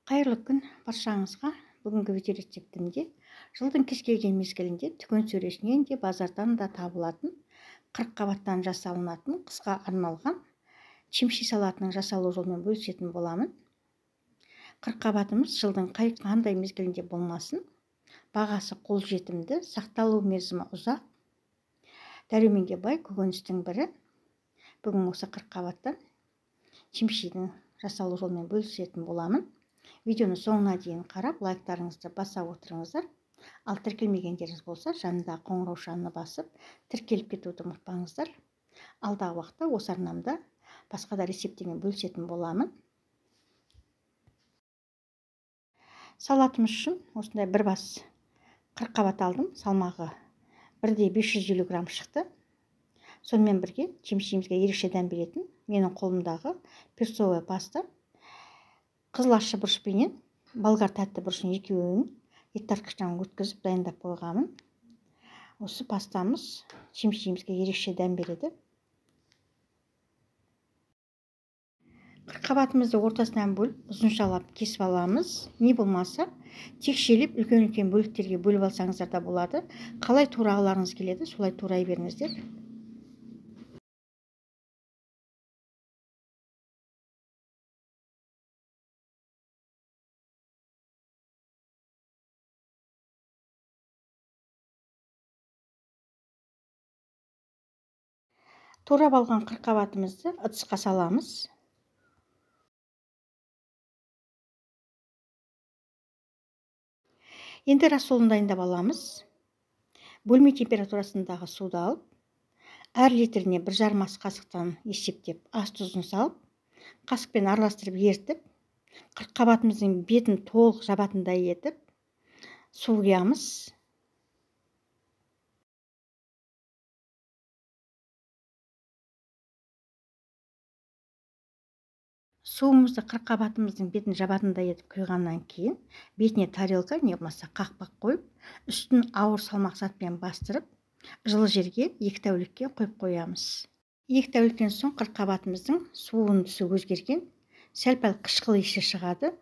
Қайырлы күн баршаңызға. Бүгінгі видеорецептімде жылдың кез келген мезгілінде дүкен сөресінен де базардан да табылатын 40 қабаттан жасалынатын қысқа арналған чимчи салатының жасалу жолымен бөлісетін боламын. 40 қабатымыз жылдың қандай мезгілінде болмасын, бағасы қолжетімді, сақталу мерзімі ұзақ, дәруменге бай көкөністің бірі. Бүгін осы 40 қабаттан чимчидің жасалу жолымен бөлісетін боламын. Видеоны соңына дейін қарап, лайктарыңызды баса отырыңыздар. Ал тіркелмегендеріңіз болса, жанында қоңыраушаны басып, тіркеліп кетуді ұмытпаңыздар. Алдағы уақытта осы арнамда басқа да рецепттермен бөлісетін боламын. Салатымыз үшін осындай бір бас 40 қабат алдым. Салмағы 1,550 грамм шықты. Сонымен бірге чимчиімізге ерекше дәм беретін менің қолымдағы перцовая паста, қызыл ащы бұрышпенен болгар тәтті бұрышын екеуін ет тартқыштан өткізіп дайындап қойғанмын. Осы пастамыз чимчиімізге ерекше дәм береді. 40 қабатымызды ортасынан бөліп ұзыншалап кесіп аламыз. Не болмаса текшелеп үлкен-үлкен бөліктерге бөліп алсаңыздар да болады. Қалай турағыларыңыз келеді, солай турай беріңіздер. Турап алған 40 қабатымызды ыдысқа саламыз. Енді рассолын дайындап аламыз. Бөлме температурасындағы суды алып, әр литріне 1,5 ас қасықтан есептеп ас тұзын салып, қасықпен араластырып ертіп, 40 қабатымыздың бетін толық жабатындай етіп су құямыз. Суымызды 40 қабатымыздың бетін жабатындай етіп құйғаннан кейін бетіне тарелка не болмаса қақпақ қойып, үстін ауыр салмақ затпен бастырып, жылы жерге 2 тәулікке қойып қоямыз. 2 тәуліктен соң 40 қабатымыздың суының түсі өзгерген, сәл-пәл қышқыл иісі шығады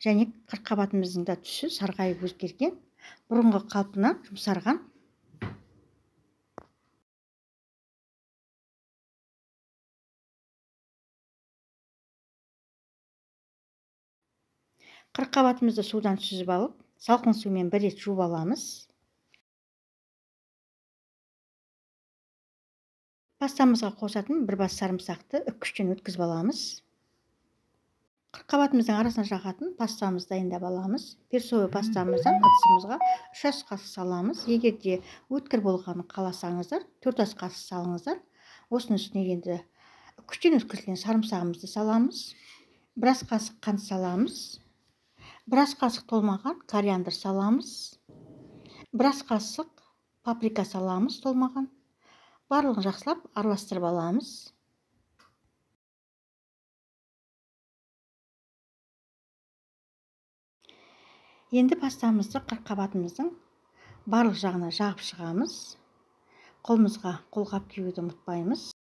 және 40 қабатымыздың да түсі сарғайып өзгерген, бұрынғы қалпына жұмсарған. Қырық қабатымызды судан сүзіп алып, салқын сумен бір рет жуып аламыз. Пастамызға қосатын бір бас сарымсақты үккіштен өткізіп аламыз. 40 қабатымыздың арасына жағатын пастамызды дайындап аламыз. Перцовый пастамыздан ыдысымызға 3 ас қасық саламыз. Егер де өткір болғанын қаласаңыздар, 4 ас қасық салыңыздар. Осының үстіне енді үккіштен өткізілген сарымсағымызды саламыз. Бір ас қасық қант саламыз. Бір ас қасық толмаған кориандр саламыз. Бір ас қасық паприка саламыз толмаған. Барлығын жақсылап араластырып аламыз. Енді пастамызды 40 қабатымыздың барлық жағына жағып шығамыз. Қолымызға қолғап киюді ұмытпаймыз.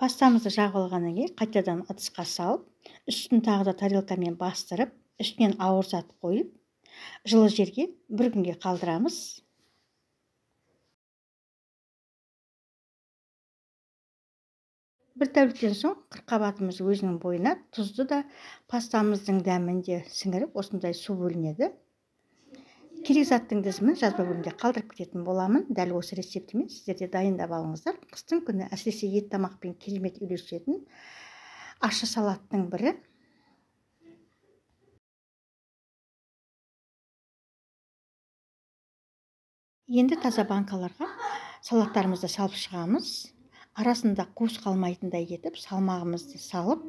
Пастамызды жағып алғаннан кейін қайтадан ыдысқа салып, үстін тағы да тарелкамен бастырып, үстінен ауыр зат қойып, жылы жерге бір күнге қалдырамыз. Бір тәуліктен соң 40 қабатымыз өзінің бойына тұзды да пастамыздың дәмін де сіңіріп, осындай су бөлінеді. Керек заттың тізімін жазба бөлімде қалдырып кететін боламын. Дәл осы рецептімен сіздер де дайындап алыңыздар. Қыстың күні әсіресе ет тамақпен керемет үйлесетін ащы салаттың бірі. Енді таза банкаларға салаттарымызды салып шығамыз. Арасында қуыс қалмайтындай етіп салмағымызды салып,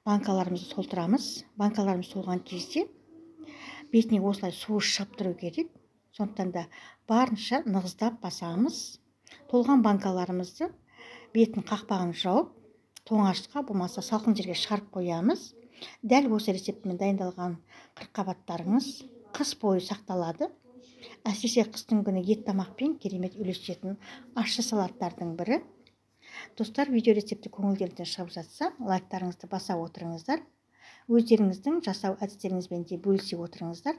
Банкаларымызды толтырамыз. Банкаларымыз толған кезде бетіне осылай суы шығып тұру керек. Сондықтан да барынша нығыздап басамыз. Толған банкаларымызды бетін қақпағын жауып, тоңазытқышқа болмаса салқын жерге шығарып қоямыз. Дәл осы рецептімен дайындалған қырыққабаттарыңыз қыс бойы сақталады. Әсіресе қыстың күні ет тамақпен керемет үйлесетін ащы салаттардың бірі. Достар, видео рецепті көңілдеріңізден шығып жатса, лайктарыңызды баса отырыңыздар. Өздеріңіздің жасау әдістеріңізбен де бөлісе отырыңыздар.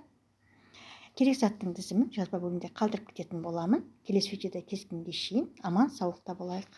Керек заттың тізімін жазба бөлімінде қалдырып кететін боламын. Келесі видеода кездескенге шейін аман саулықта болайық.